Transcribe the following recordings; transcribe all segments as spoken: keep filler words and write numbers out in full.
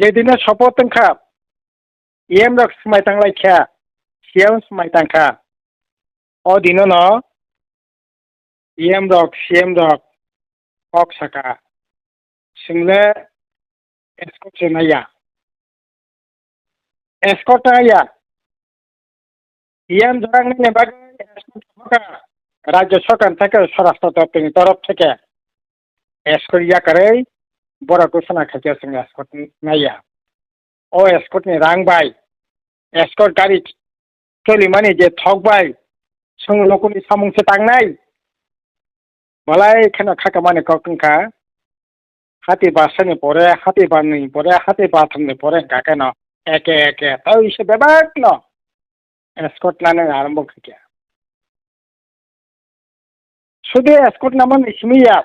Sedino support wngkha, E M rok swmai tanglaikha, C M swmai tangkha. O dinono E M rok, C M rok kok saka, chwngno escort se naiya. Escort naiya. E M jorang nini bagwi escort kha. Rajya sarkar theke swarashtra doptor ni torof theke escort yakarwi borok gosona khaikhe chwng escort naiya. O escort ni rang bai, escort gari cholimani je thok bai, chwng lukuni samung se tangnai. Belai kheno khakamani kok wngkha, hati basani pore, hati banni pore, hati bathamni pore wngkha kheno eke eke tei se bebakno escort nani arambo khaikha. Sudu escort namani simi ya.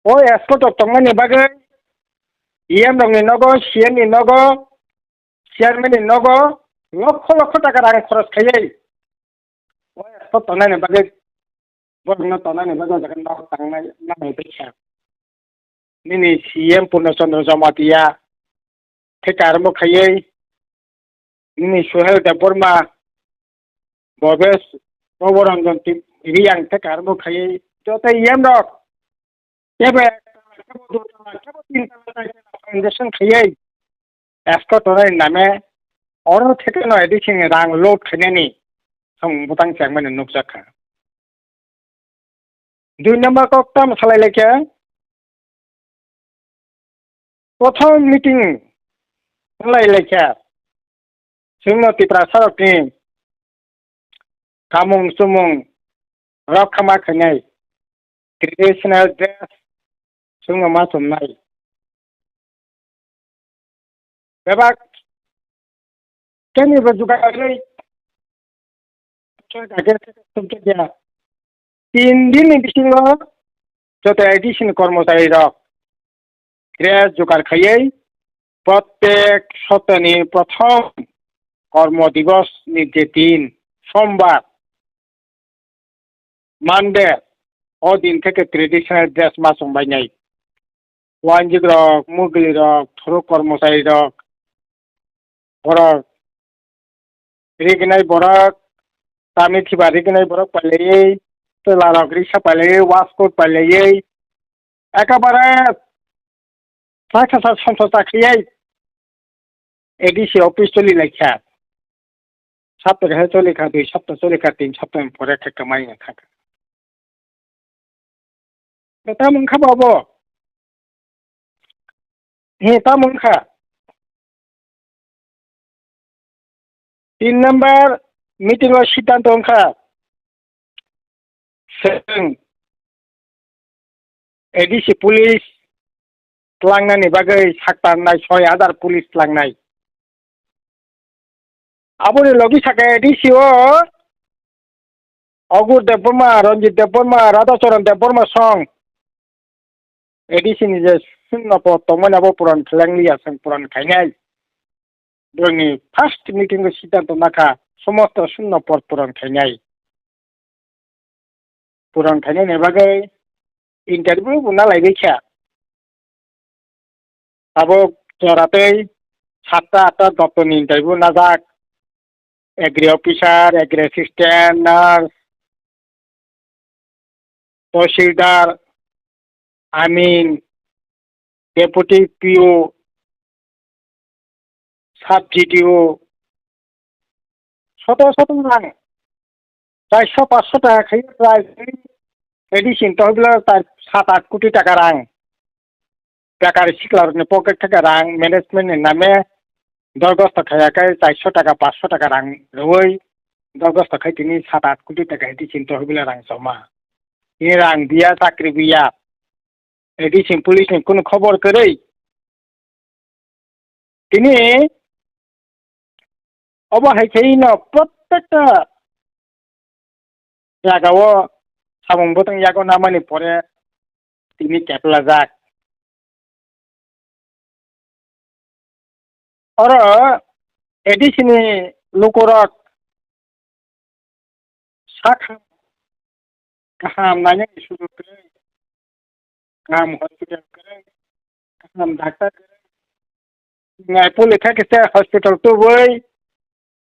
O escort rok tongmani bagwi E M rokni nogo, C M ni nogo, chairman ni nogo lokho lokho taka rang khoros khaiwi o escort tongnani bagwi, borokno tongnani bagwi o jaga nok tangnai nanai baikha. Nini C M Purno Chandra Jamatia theka armo khaiwi, nini Suhel Debbarma, Bhabesh Prabharanjan Tip-, Riyang theka armo khaiwi, joto E M rok kebo ek tala, kebo dui tala, kebo tin tala, foundation khaiwi escort tongnani name oro thekeno addition rang load khainani samung bwtang chengmani nukjakha. Dui number kok tamo salai laikha, prothom meeting wnglailai kha, chwngno Tiprasa rokni kamung chumung rok khama khainai, traditional dress chwngno ma chumnai. Bebak keni bo jugar rwi tin din ni bisingo joto A D C ni kormochari rok dress jugar khaiwi prottek sotani prothom kormo divos ni je din Sombar, Monday, o din theke traditional dress ma chwng bainai. Wanjik rok, mugli rok, thuruk kormochari rok, borok rignai borok, tamni thiba rignai borok pailaiwi, chwla rok risa pailaiwi, waistcoat pailaiwi, ekabare sakha sa somsa chakhaiwi A D C office choli laikha. Sapta kaisa choli kha, dui sapta choli kha, tin sapta ni pore khe kwmai wngkha. Tamo wngkha bo abo? He, tamo wngkha? Tin number meeting o siddhanto wngkha, chwng A D C police tlangnani bagwi saktarnai soi hajar police tlangnai. Aboni logi saka A D C o Agur Debbarma, Ranjit Debbarma, Radhacharan Debbarma song A D C ni je shunno pod tongmani abo puron khleng liya, chwng puron khainai. Borokni first meeting o siddhanto nakha, somosto shunno pod puron khainai. Puron khainani bagwi interview bo nalaibaikha. Tabuk joratwi satta atta doptorni interview najak. Agri officer, agri assistant, nurse, tahsildar, amin, deputy P O, sub G T O, soto soto rang, chairso paanso taka khai price, medicine to hwbla sat aat koti taka rang. Bekar sikla rokni pocket theke rang management ni name dorgosto khaiya khe chairso taka, paanso taka rang rwui dorgosto khai tini sat aat koti taka medicine to hwbla rang choma. Tini rang biya, chakri biya. Medicine police ni kunu khobor kwrwi. Tini obo hai khe no prottekta jagao samung bwtang yago namani pore tini keplajak. Oro A D C ni lukurok sakha kaham nainani sujuk kwrwi, kaham hospital kwrwi, kaham doctor kwrwi, Apollo khe kisa hospital tubui,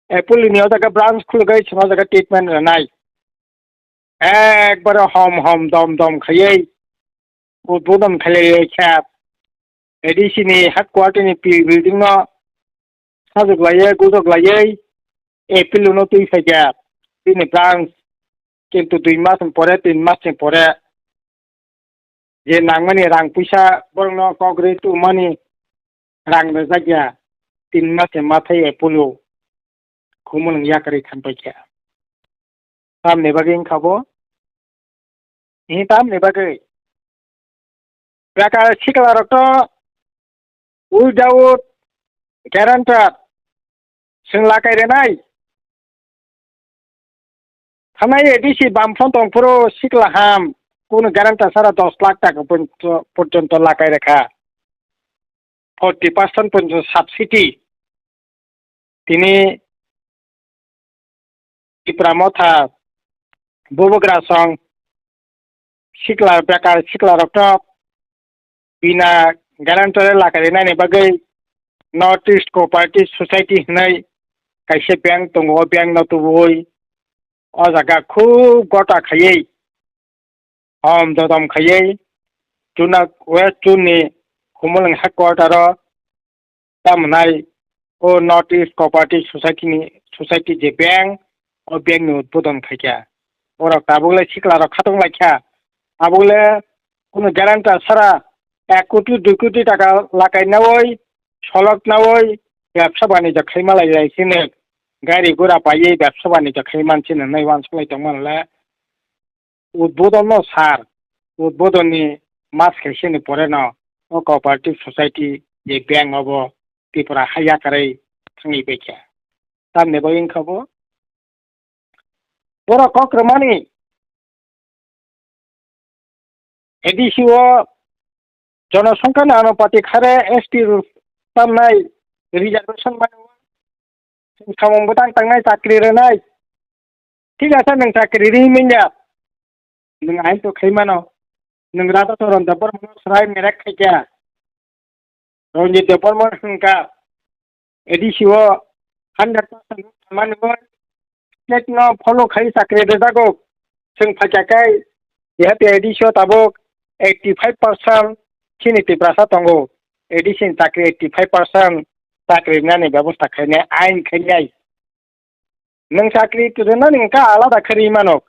Apollo ni o jaga branch khulugwi chwng o jaga treatment rwnai. Ekbare hom hom dom dom khaiwi udbodon khailai kha. A D C ni headquarter ni P building no sajwk laiwi, gujok laiwi, Apollo no twi phaikha bini branch, kintu dui mas ni pore, tin mas ni pore je nangmani rang puisa borokno kok rwi tubumani rang rwjakya, tin mas ni mathai Apollo khumulwng yakarwi thangpaikha. Tamni bagwi wngkha bo? Ee, tamni bagwi? Bwkha siklarokno without guarantor chwng lakai rwnai. Thanai A D C bamphano tongphuru sikla ham, kunu guarantor sara dos lakh taka porjonto lakai rwkha. Forty percent porjonto subsidy. Tini Tipra Motha bubagra song sikla bwkha siklarokno bina guarantor lakai rwnani bagwi North East Cooperative Society hwnwi kaisa bank tongo, o bank no tubui o jaga khub gota khaiwi hom dodom khaiwi chuna West Zone ni Khumulwng headquarter o tamo nai o North East Cooperative Society ni, Society je bank, o bank ni udbodon khaikha. Borok tabuk le sikla rok khatung laikha. Tabuk le kunu guarantor sara ek koti dui koti taka lakai nawi, solok nawi, bebsa banijyo khaima lai lai sini. Gari gura paiwi bebsa banijyo khai man sini hinwi uansuk lai tongmani le. Udbodon no sar, udbodon ni mas khaisani pore no o Cooperative Society je bank obo Tripura ha yakarwi thangwi baikha. Tamni bagwi wngkha bo? Borok kok rwmani A D C o jonosongkhani anupati khare S T rw tamnai reservation mano. Samung bwtang tangnai chakri rwnai. Thik asa nwng chakri ri manya. Nwng ain to khai mano. Nwng Radha Charan Debbarma no srai merek khai kya. Ranjit Debbarma hwnkha A D C o hundred percent mani bo state no follow khai chakri rwjago. Chwng phaikya kai, A D C o tabuk eighty five percent chini Tiprasa tongo. A D C ni chakri eighty five percent chakri rinani bebosta khainai, ain khainai. Nwng chakri rinani hwnkha alada khe ri mano.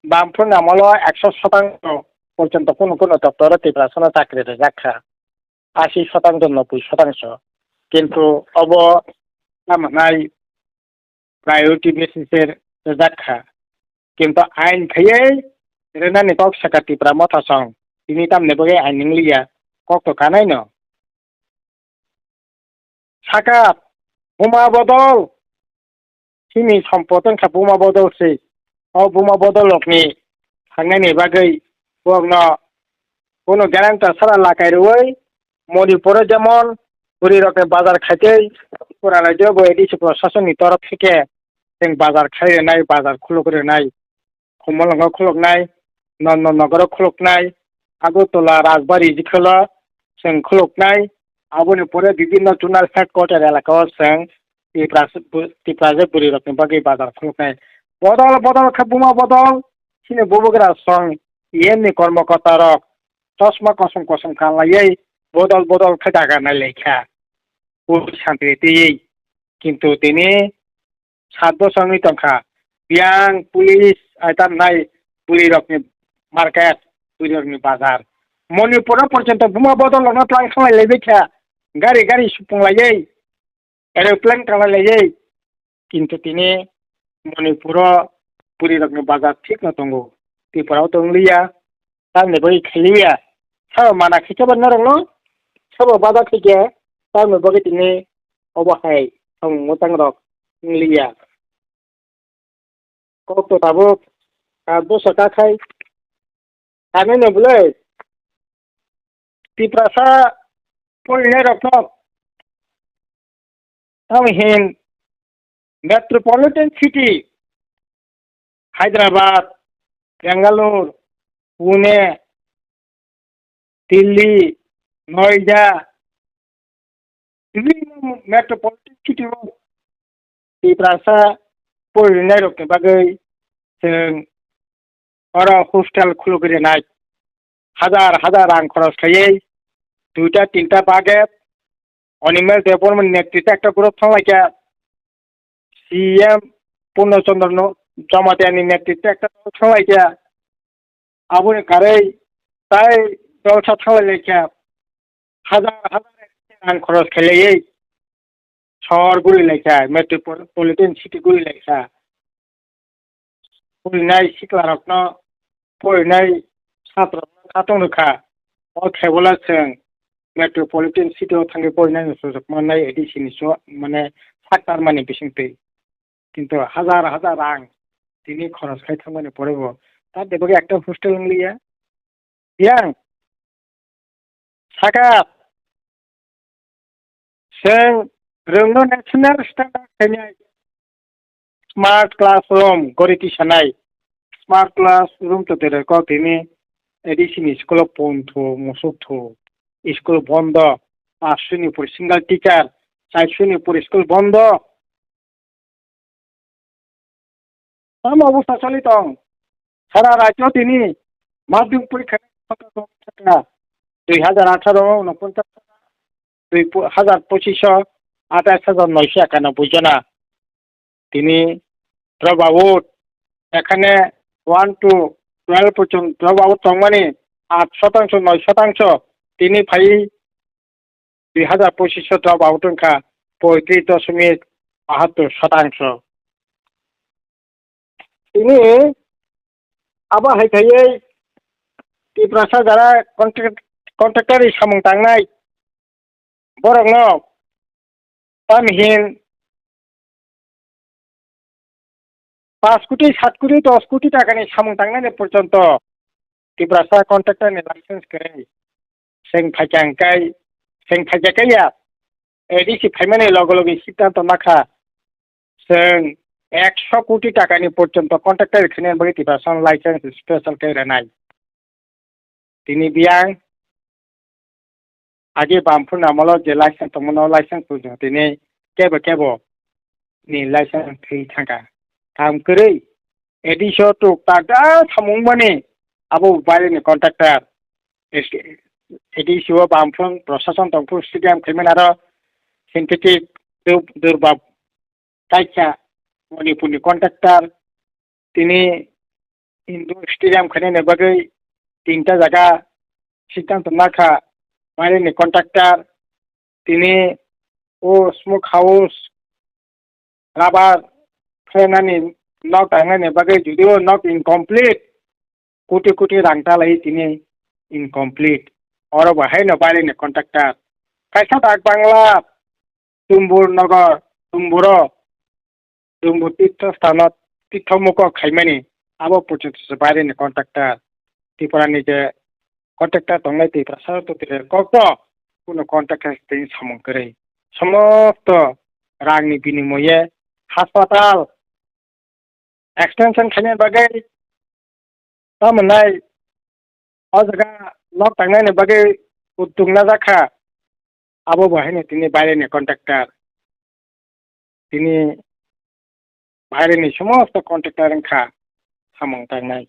Bamphru namolo ekso sotango porjonto kunu kunu doptoro Tiprasano chakri rijak kha. Asi sotango, noboi sotango. Kintu obo tamo nai priority basis e rijak kha. Kintu ain khaiwi rinani kok saka Tipra Motha song. Tini tamni bagwi ain wngliya, kok to kanai no. Saka buma bodol, chini sompot wngkha buma bodol se. O buma bodol rokni thangnani bagwi borokno bono guarantor sara lakai rwui Manipur o jemon bwrwi rokni bazar khaitwi pura rajyo bo A D C prosasoni torof theke chwng bazar khai rwnai, bazar khuluk rwnai. Khumulwngo khuluknai, Nondonogoro khuluknai, Agartala Rajbari jikholo chwng khuluknai, aboni pore bibinno zonal headquarter elakao chwng Tipra-, Tiprajwk bwrwirokni bagwi bazar khuluknai. Bodol bodol khe buma bodol, chini bubagra song E M ni kormokortarok chosma kosom kosom kanlaiwi bodol bodol khe daga nailaikha. Ui santri twiwi. Kintu tini sat bosor wngwi tongkha. Biyang, police, ai tam nai bwrwi rokni market, bwrwi rokni bazar. Manipur o porjonto buma bodol rokno tlang khanglai laibai kha. Gari gari supung laiwi, aeroplane tang laiwi. Kintu tini Manipur o bwrwi rokni bazar thik no tongo. Tripura o tongliya. Tamni bagwi khailiya. Sabo mana khaikhe ba norokno, sabo bada khaikhe, tamni bagwi tini obo hai samung mwtangrok wngliya. Kok to tabuk, ah, bwsa kakhai, sanwi no bwlai, Tiprasa porinairokno, tamo hin metropolitan city, Hyderabad, Bangalore, Pune, Delhi, Noida, Bibhinno metropolitan city o Tiprasa porinairokni bagwi chwng oro hostel khulugwi rwnai. Hajar hajar rang khoros khaiwi duita tinta budget Animal Debbarmani netrite ekta group thanglaikha, C M Purno Chandra no Jamatia ni netrite ekta group thanglaikha. Aboni karwi tai dolsa thanglailaikha. Hajar hajar rang khoros khailaiwi sor gurilaikha, metropolitan city gurilaikha. Porinai siklarokno, porinai chatrokno khatung rwkha. O khe bola chwng metropolitan city o thangwi porinani sujuk mannai A D C ni so, mane, sak tarmani bisingtwi. Kintu hajar hajar rang tini khoros khai thangmani porebo ta de bagwi ekta hostel wngliya. Yang saka chwng rwngno national standard khainai smart classroom gori tisanai. Smart classroom to tere kok tini A D C ni school o pon thu, musuk thu, school bondo, paanch suni puri single teacher, char suni puri school bondo. Tamo obostha choli tong. Sara rajyo tini madhyamik porikha dui hajar atharo, unoponchas, dui hajar pochish o atais hajar noisho ekanoboi jona. Tini drop out, ekhane one to twelve porjonto drop out tongmani aat shotangso, noi shotangso tini phai dui hajar pochish o drop out wngkha poitris doshomik bahattor shotangso. Tini abo hai khaiwi Tiprasa jara contract-, contractor ni samung tangnai borokno tamhin paanch koti, sat koti, dos koti takani samung tangnani porjonto Tiprasa contractor ni license kwrwi. Chwng phaikha hwnkhe, chwng phaikha khe ya, A D C phaimani loge loge siddhanto nakha, chwng ekso koti takani porjonto contractor khainani bagwi Tiprasa license special khe rwnai. Tini biyang age bamphun amolo je license tongmano license bo tini kebo kebo ni license thwi thangkha. Tamo kwrwi A D C o tuk tak da samung mani abo baire ni contractor. A D C o bamphun prosason tongphun stadium khaimani aro synthetic dur-, durbab kaisa Manipur ni contractor tini indoor stadium khainani bagwi tinta jaga siddhanto nakha, baire ni contractor tini o smoke house rubber phainani nok tangnani bagwi judio nok incomplete koti koti rang talai tini incomplete. Oro bo haino baire ni contractor kaisa dak bangla Tumbur Nagar, Tumburo, Tumbur Tirtho Sthano, Tirtho Muko khaimani, abo porjonto se baire ni contractor. Tripura ni je contractor tongnai Tiprasa to Tiprasa kok to, kuno contractor tei samung kwrwi. Somosto rang ni binimoye hospital extension khaina bagwi tamo nai o jaga nok tangnani bagwi uddog najak kha, abo bo haino tini baire ni contractor, tini baire ni somosto contractor wngkha samung tangnai.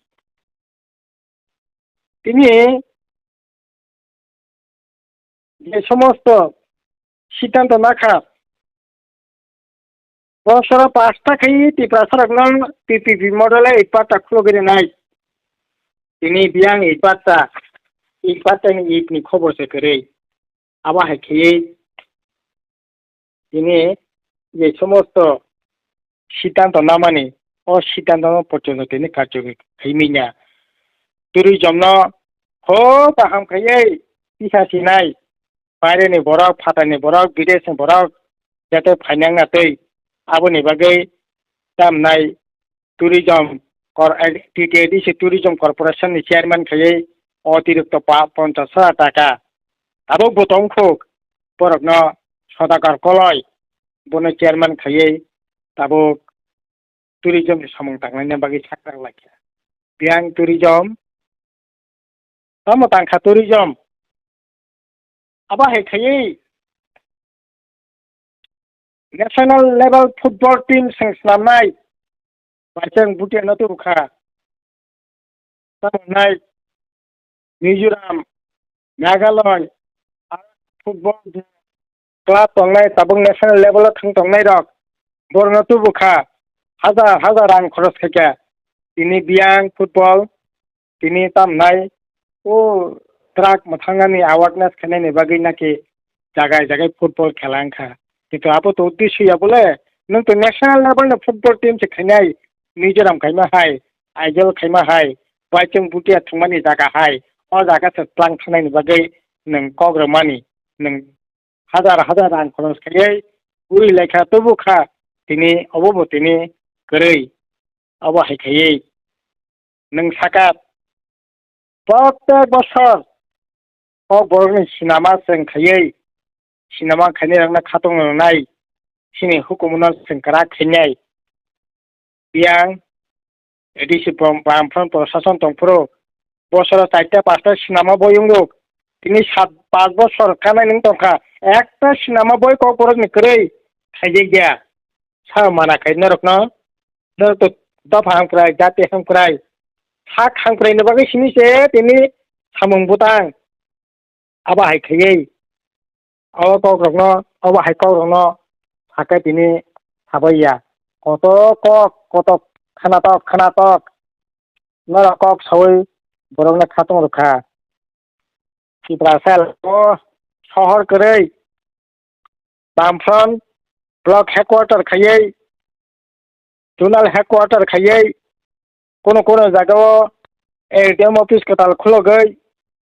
Tini je somosto siddhanto nakha, bosoro pasta khai Tiprasarokno P P P model e patta khulugwi rwnai. Tini biyang e patta, e patta ni it ni khobor se kwrwi. Abo hai khaiwi tini je somosto siddhanto namani, o siddhanto no porjonto tini karjokri khaimanya. Tourism no ho kaham khaiwi tisa sinai, baire ni borok, phatar ni borok, bidesh ni borok jate phainang na twi. Aboni bagwi tamnai tourism kor-, T T A D C tourism corporation ni chairman khaiwi otirikto pa-, ponchash hajar taka tabuk bo tongkhuk, borokno Sodakar Koloi bono chairman khaiwi tabuk tourism ni samung tanglaina bagwi sakrak laikha. Biyang tourism, tamo tangkha tourism. Abo hai khaiwi National level football team seng swnamnai, Baichang Bhutia no tubu kha. Tamo nai Mizoram, Meghalaya, football club tongnai, tabuk national level o thang tongnai rok, borok no tubu kha, hajar hajar rang khoros khaikha, tini biyang football, tini tamnai o track mwthangani awareness khainani bagwi naki jagai jagai football khela wngkha. Kintu abo to uddesyo ya bole, nwng to national level ni football team se khainai, Mizoram khaima hai, Aizawl khaima hai, Baichung Bhutia thwngmani jaga hai, o jaga se tlang thangnani bagwi nwng kok rwmani, nwng hajar hajar rang khoros khaiwi uri laikha, tubu kha tini obo bo tini kwrwi, obo hai khaiwi nwng saka, protek bosor o borokni sinama chwng khaiwi, sinama khainai rokno khatung rwnai, chini hukumu no chwng kwrak khainai. Yang A D C prom-, Bamfront Prosason tongphuru, bosoro chaita pasta sinama boi wngo. Tini sat pas bosor kanai nwng tongkha, ekta sinama boi Kokborok ni kwrwi khaijak ya. Sa mana khai norokno, norok to dopha hamkrai, jati hamkrai, sak hamkrai ni bagwi simi se tini samung bwtang. Abo hai khaiwi, o kok rokno, obo hai kok rokno sakai tini sabai ya. Koto kok, koto khanatok, khanatok. Norok kok sawi borokno khatung rwkha. Tiprasa o sohor kwrwi, Bamfront block headquarter khaiwi, zonal headquarter khaiwi, kono kono jagao A D M office kwtal khulogwi,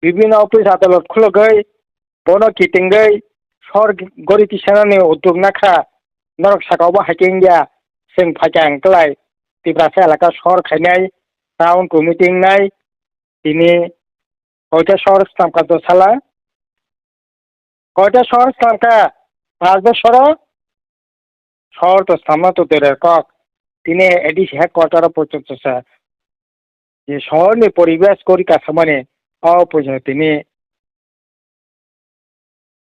bibhinno office adalot khulogwi, bono kitingwi sor gori tisanani uddog nakha. Norok saka obo hai khe wngya, chwng phaikha hwnkhe lai Tiprasa elaka sor khainai, town committee wngnai, tini koita sor swnamkha do sala, koita sor swnamkha, pas bosoro sor to swnamna to dure kok, tini A D C headquarter o poito sa, je sor ni poribesh gori kasamani o poito tini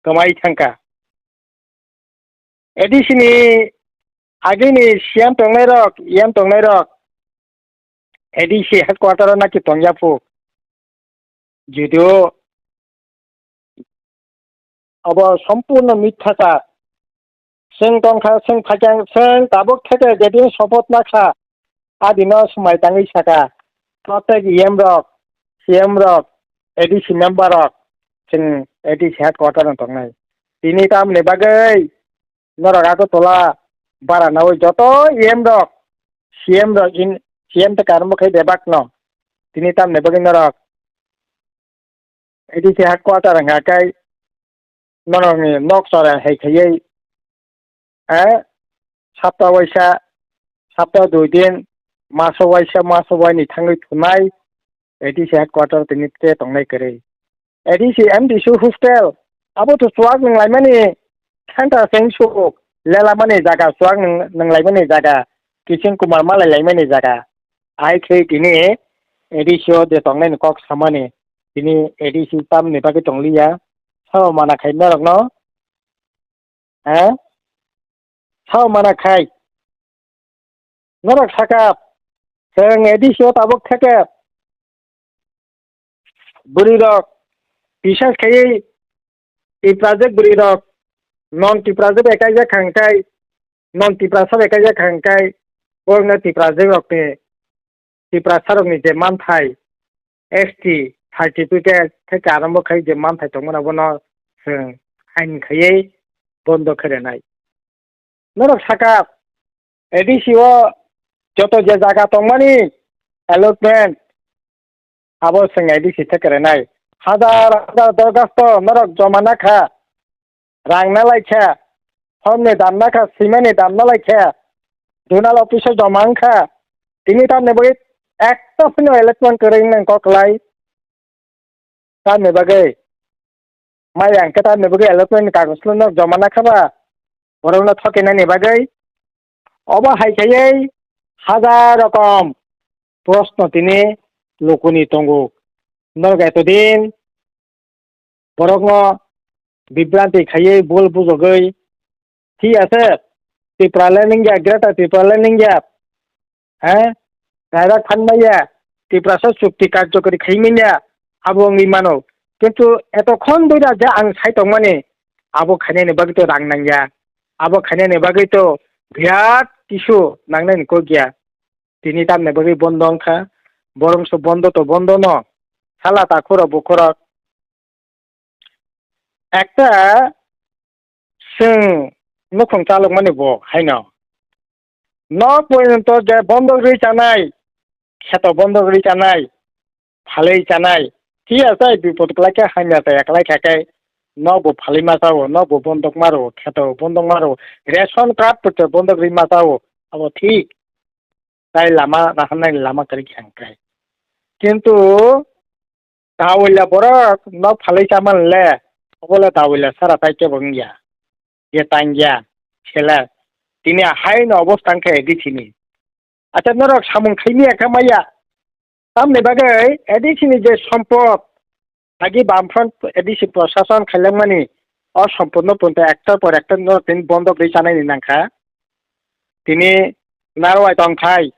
kwmai thangkha. A D C ni agini C M tongnairok, E M tongnairok A D C headquarter o naki tongya phu. Judio obo sompurno mitha sa. Chwng tongkha, chwng phaikha, chwng tabuk theke jedin sopoth nakha, adino swmai tangwi saka. Protek E M rok, C M rok, A D C member rok, chwng A D C headquarter no tongnai. Tini tamni bagwi norok Agartala bara nawi joto E M rok, C M rok, in, C M tei karmo khai bebak no. Tini tamni bagwi norok A D C headquarter hwnkha khe norokni nok chora hai khaiwi, eh, sapta waisa, sapta dui din, maso waisa, maso waini thangwi thunai A D C headquarter tini te tongnai kwrwi. A D C M D C hostel, abo to chuak nwng laimani center se wngsugo, lelamani jaga, chuak nwng, nwng laimani jaga, Kishan Kumar malai laimani jaga. Hai khe tini A D C o de tongnaini kok samani, tini A D C tamni bagwi tongliya, sao mana khai norokno, ha? Sao mana khai? Norok saka, chwng A D C o tabuk theke, bwrwi rok, bisas khaiwi Tiprajwk bwrwi rok, non Tiprajwk bai kaijak kha hwnkhe, non Tiprasa bai kaijak kha hwnkhe, borokno Tiprajwk rokni, Tiprasa rokni je manthai, S T certificate theke arombo khai je manthai tongmani abono chwng ain khaiwi bondo khe rwnai. Norok saka, A D C o joto je jaga tongmani allotment, abo chwng A D C theke rwnai. Hajar hajar dorkhasto norok joma nakha, rang na laikha, somni dam nakha, simani dam na laikha, zonal office o joma wngkha. Tini tamni bagwi ekta phano allotment kwrwi wngna kok kwlai. Tamni bagwi maya hwnkhe tamni bagwi allotment ni kagoj no joma nakha ba, borokno thokinani bagwi. Obo hai khaiwi hajar rokom proshno tini lukuni tongo. Norok etodin borokno bibranti khaiwi bul bujogwi, thik ase, Tripura le nung ya, Greater Tripura le nung ya. He? Direct phan maya, Tiprasa chukti karjokari khai manya, abo wngwi mano. Kintu etokhon bwrajak ang sai tongmani, abo khainani bagwi to rang nangya, abo khainani bagwi to birat kisu nangnani kok ya. Tini tamni bagwi bondo wngkha, borongso bondo to bondo no, sala takhurok bukhurok. Ekta chwng nukhung chalokmani bo haino. Nok porjonto je bondok rwi chanai, kheto bondok rwi chanai, phalwi chanai, phiya chai bipot kwlai khe hamya chaya kwlai kha khe, nok bo phalwi ma chao, nok bo bondok ma rwo, kheto bo bondok ma rwo, ration card bo bondok rwi ma chao, abo thik. Tai lama naharnai lama kwrwi khe ang krai. Kintu Tawila borok nok phalwi chamani le, obo le tawila sara tai kebo wngya. Je tangya, sela. Tini haino obostha wngkha A D C ni. Acha norok samung khaimaya kha maya. Tamni bagwi A D C ni je sompot, agi Bamfront A D C prosason khailangmani, o sompotno punta ekta por ekta norok tini bondok rwi chanaini nangkha. Tini narwai tongthai,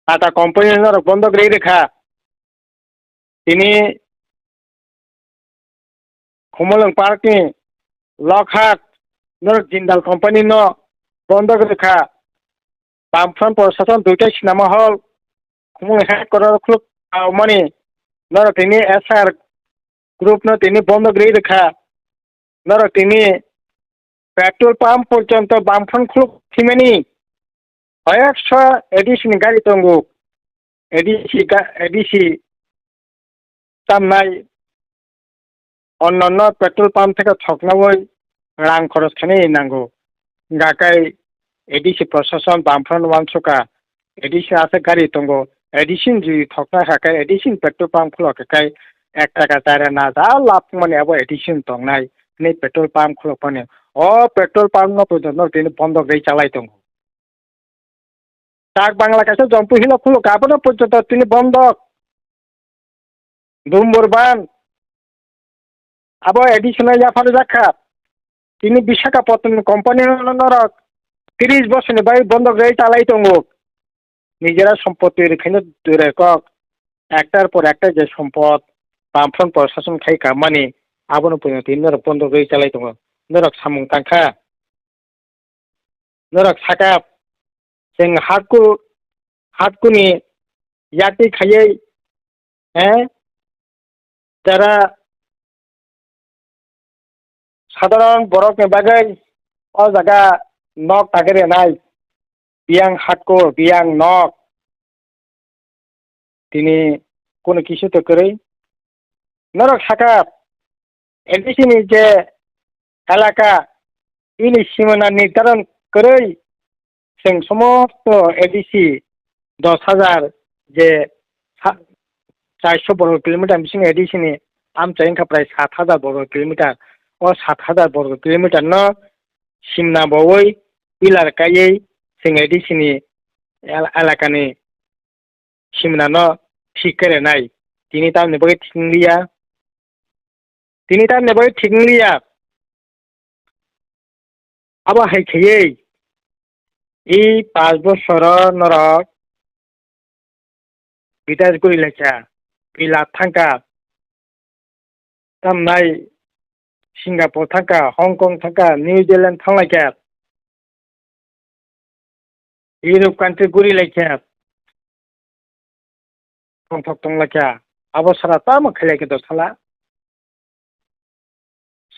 Tata company norok bondok rwi rwkha. Tini Khumulwng Park ni Lokhat norok Jindal company no bondok rwkha. Bamfront prosason duitai sinama hall Khumulwng headquarter khuluk mani norok tini S R group no tini bondok rwi rwkha. Norok tini petrol pump porjonto Bamfront khuluk thimani. Hoyeksa A D C ni gari tongo. A D C ga-, A D C tamnai onno onno petrol pump theke thoknaui rang khoros khainai nango. Gakai A D C prosason Bamfront uansukha, A D C aswk gari tongo, A D C ni jui thokna kha khe A D C ni petrol pump khulok khe kai ek taka char ana ja lab mani abo A D C ni tongnai hwnwi petrol pump khulok mani. O petrol pump no poito no tini bondok rwi chalai tongo. Dak Bangla kaisa Jampui hino khuluk, abono porjonto tini bondok. Dumbur ban. Abo A D C no yaphar jak kha. Tini Visakhapatnam company no norok tris bosorni bai bondok rwi chalai tongo. Nijera sompoti rwkhaino dure kok. Ektar por ekta je sompot Bamfront prosason khai ka mani, abono porjonto tini norok bondok rwi chalai tongo. Norok samung tangkha. Norok sakha, chwng hakku, hakkuni yakti khaiwi, eh, jara sadharon borokni bagwi o jaga nok tagwi rwnai, biyang hakku, biyang nok, tini kunu kisu to kwrwi. Norok sakha, A D C ni je elaka, bini simana nirdaron kwrwi, chwng somosto A D C dos hajar je sa-, charso borgo kilometer bisingo A D C ni amchai wngkha prai sat hajar borgo kilometer. O sat hajar borgo kilometer no simna bowoi pillar kaiwi chwng A D C ni el-, elakani simnano thik khe rwnai. Tini tamni bagwi thik wngliya. Tini tamni bagwi thik wngliya. Abo hai khaiwi, i panch bosoro norok bidesh guri laikha, bilat thangkha, tamnai Singapore thangkha, Hong Kong thangkha, New Zealand thanglaikha. Europe country guri laikha, tongthok tong laikha, abo sara tamo khlai khe do sala.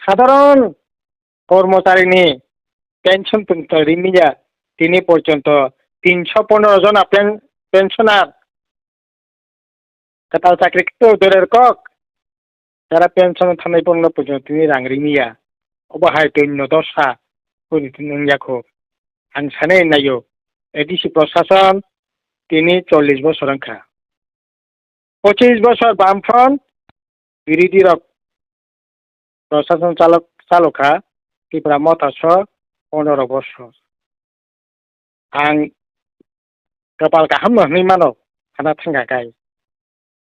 Sadharon kormocharini pension pwnto rimiya tini porjonto tinso pondro jona pen-, pensioner kwtal chakri khe dore kok. Jara pension thanai borokno puijo tini rang rimiya. Obo hai twi no dosa puri tini wngya kho. Ang sanai naio, A D C prosason tini chollish bosor wngkha. Pochis bosor Bamfront birodhi rok prosason chalok, chalokha, Tipra Motha so pondro bosor. Ang kapal kaham no hwnwi mano, hana thangkha kai.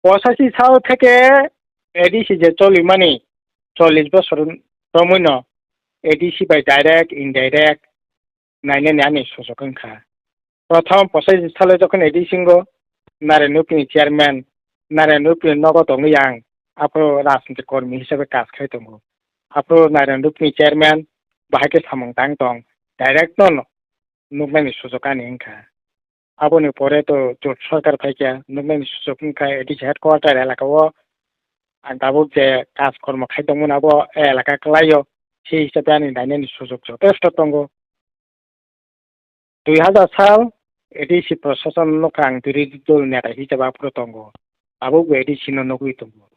Posachi sal theke A D C je cholimani chollish bosor romwi no A D C bai direct, indirect nainani ani sujok wngkha. Prothom pochai salo jokhon A D C wngo, Naren Rupini chairman, Naren Rupini nogo tongwi ang aphuru rajniti kormi hisabe kaj khai tongo. Aphuru Naren Rupini chairman bahai khe samung tang tong, direct no nuknani sujok ani wngkha. Aboni pore to jot sorkar phaikha, nuknani sujok wngkha A D C headquarter elaka o ang tabuk je kaj kormo khai tongmani abo elaka kwlaio, se hisabe ani nainani sujok jotesto tongo. Dui hazar sal A D C prosason no kha ang birodhi dol neta hisabe aphuru tongo. Tabuk bo A D C no nugwi tongo.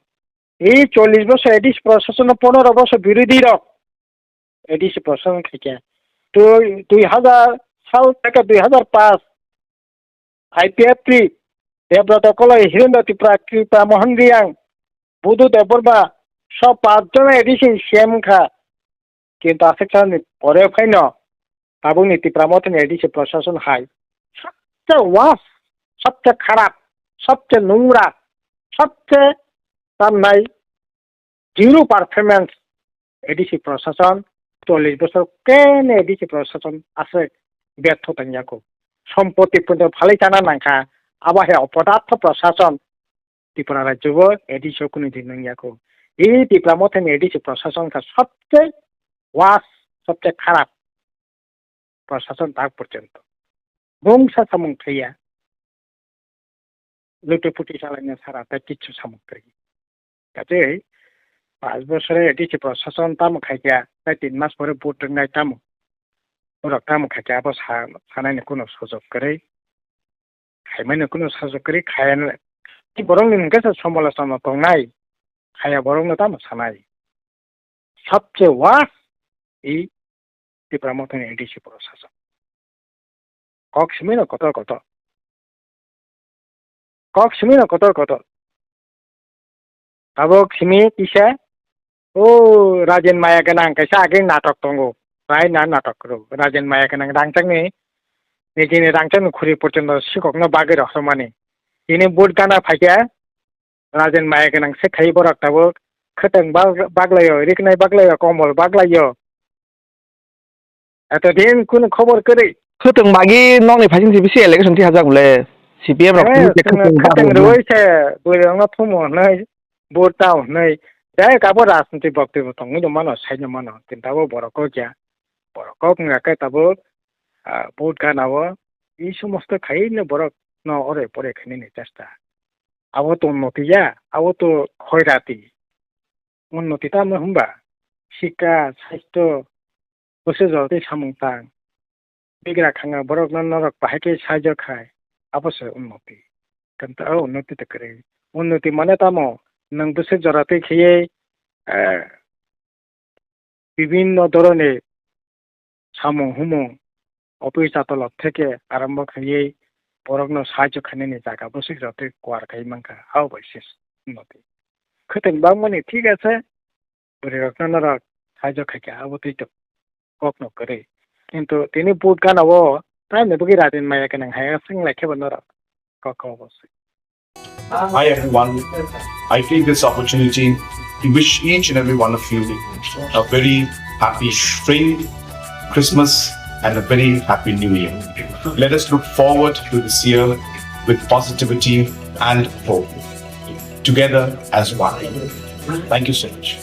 E chollish bosor A D C prosason no pondro bosor birodhi rok A D C prosason khaikha. Dui, dui hazar sal theke dui hazar paanch I P F T Debrata Koloi, Hirendra Tripura, Kripa Mohan Riyang, Budhu Debbarma, so paanch jon A D C ni C M wngkha. Kintu aswk salni pore phaino tabukni Tipra Mothani A D C prosason hai sabse worst, sabse kharap, sabse nungra, sabse tamnai zero performance A D C prosason, chollish bosor kene A D C prosason aswk bertho tangyaku. Sompoti punto phalwi chana nangkha, abo hai opodartho prosason Tripura rajyo bo A D C o kunu din nangyaku. E Tipra Mothani A D C prosason kha sabse worst, sabse kharap prosason tak porjonto. Bungsa samung thaiya. Luti puti salaina sara tai kichu samung kwrwi. Kache paanch bosore A D C prosason tamo khaikha, tai tin mas pore vote wngnai tamo. Borok tamo khaikha abo sa-, sanaini kunu sujok kwrwi. Khaimani kunu sujok kwrwi khayana. Borokni hwnkhe se somolochona tongnai. Khaya borokno tamo sanai. Sabse worst i Tipra Mothani A D C prosason. Kok simi no kotor kotor. Kok simi no kotor kotor. Tabuk simi kisa, o Rajen Maya Gwnang kaisa age natok tongo. Bai na natok ro. Rajen Maya Gwnang rangchakni, nijini rangchakni khuri porjonto sikokno bagwi rohormani. Tini vote gana phaikha, Rajen Maya Gwnang se khai borok tabuk. Khwtwng bag-, baglaio, riknai baglaio, komol baglaio. Eto din kunu khobor kwrwi. Khwtwng bagi nokni phaising si bisi election thi hajak bole. C P M rok Eh, tini se chwngno khwtwng khwtwng bagwi rwui se bwrwi rokno thumu hwnwi, vote tao hwnwi. Jai kabo rajniti bokti bo tongwi no mano, sai no mano. Kintu abo borok kok ya. Borok kok wngya khe tabuk, ah, vote gana o. I somosto khai no borok no ore pore khainani chesta. Abo to unnoti ya, abo to khoirati. Unnoti tamo hwnba, sikha, saisto, bwswk jora tei samung tang. Bigra khanga borokno norok bahai khe saijo khai, abo se unnoti. Kintu o unnoti to kwrwi. Unnoti mane tamo, nwng bwswk jora tei khaiwi, eh, bibinno dhoroni samung humung, office adalot theke arambo khaiwi borokno sahajyo khainani jaga bwswk rok tei kuar khai mankha, abo bai se unnoti. Khwtwng bangmani thik ase, bwrwi rokno norok sahajyo khaikha, abo tei to kokno kwrwi. Kintu tini vote gana o tamni bagwi Rajen Maya Gwnang hai wng lai khe bo norok kok kok bo se. Hi everyone. I take this opportunity to wish each and every one of you a very happy spring, Christmas, and a very happy new year. Let us look forward to this year with positivity and hope, together as one. Thank you so much.